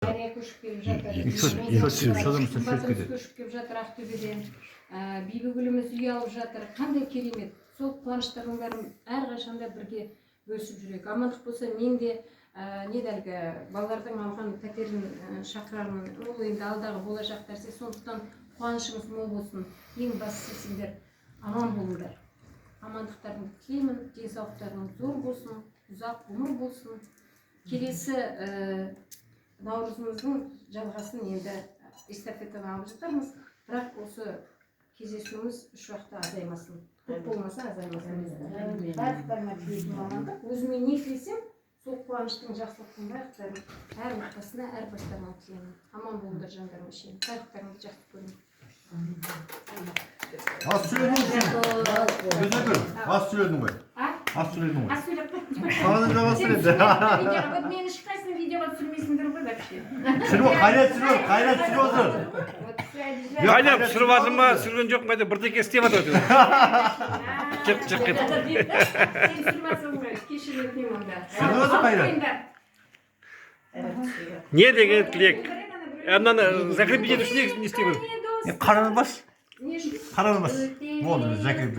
Дария көшіп келіп жатыр. Қымбатымыз көшіп келіп жатыр Ақтөбеден. Бибігүліміз үй алып жатыр. Қандай керемет! Сол қуаныштардың бәрін әрқашанда бірге бөлісіп жүрейік. Амандық болса, мен де не әлгі балалардың алған пәтерін шақырармын. Ол енді алдағы болашақ нәрсе. Сондықтан қуанышыңыз мол болсын. Ең бастысы, сендер аман болыңдар. Амандықтарыңды тілеймін, денсаулықтарың зор болсын, ұзақ ғұмыр болсын. Келесі наурызымыздың жалғасын енді эстафетаны алып жатармыз, бірақ осы кездесуіміз үш уақытта азаймасын, көп болмаса, азаймасын. Барлықтарыңа тілейтінім амандық. Өзіме не тілесем, сол қуаныштың, жақсылықтың барлықтарын әр отбасына, әр бастарына тілеймін. Аман болыңдар, жандарым ішейін, барлықтарыңды жақсы көремін. Аз сөйледің сен. Өзегүл, аз сөйледің ғой. А? Аз сөйледің ғой. Аз сөйлеп қойдым. Саған да жауап Сен сөйледі. түсірмедің видеоға. Вот мені ешқайсысын видеоға түсірмейсіңдер ғой вообще. Түсіріп, Қайрат түсіріп, Қайрат түсіріп отыр. Вот все обижают. Қайда, түсіріп жатыр ма, түсірген жоқ па, бірдеңе істеп жатыр әйтеуір. Чық, чық етіп. Сен түсірмесең ғой, кешір, өтінемін онда. Түсіріп отыр Қайрат. Қойыңдар. Не деген тілек? Мынаны закрепить ету үшін не істеу керек? Қараны бас. Не үшін? Қараны бас. Болды, закрепить.